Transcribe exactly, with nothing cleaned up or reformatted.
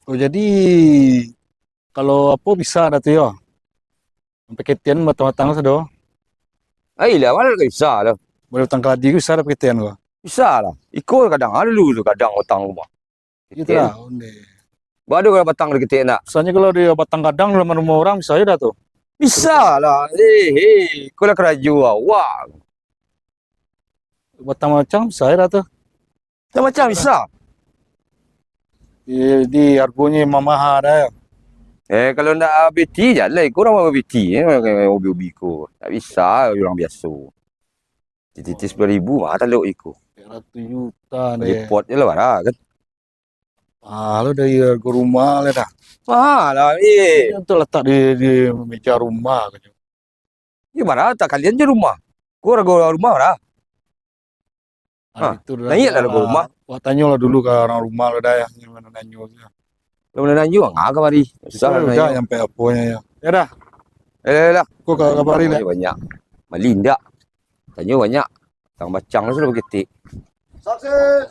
Oh, jadi, kalau apo bisa dah tu yo? Paketian batang-batang sado. Ai lah, mana bisa lah. Boleh batang kaladi bisa dah paketian ko. Bisa lah. Iko kadang ah, dulu tu kadang batang rumah. Gitu lah, onde. Bado kalau batang di ketek nak. Misalnya kalau dia batang kadang dalam rumah orang, bisa aja dah tu. Bisa lah. Eh, eh, iko lah karajo awak. Batang macam bisa aja dah tu. Macam-macam bisa. Jadi harganya memang mahal dah. Eh, kalau ndak beti, jalai ko urang beti, eh, hobi-hobi ko. Tak bisa urang biaso. Titih sepuluh ribu mah talok iko. Tiga ratus juta deh. Repot je lah, bara kan. Mahal dari harga rumah lah dah. Mahal lah, eh. Itu letak di, di meja rumah kan. Ya, bara tak kalian je rumah. Ko harga rumah bara? Ah, Ah, itu dah naik lah harga rumah. Wak tanyo lah dulu ka urang rumah lah dah, yang mana nanyo tu. Kalau nak nanyo, ah, kamari. Susah lah nanyo. Dah nyampe aponyo ya. Ya dah. Eh, lah. Ko ka-, kabari lah. Banyak. Bali indak. Tanyo banyak. Tang bacang tu sudah baketek. Sukses.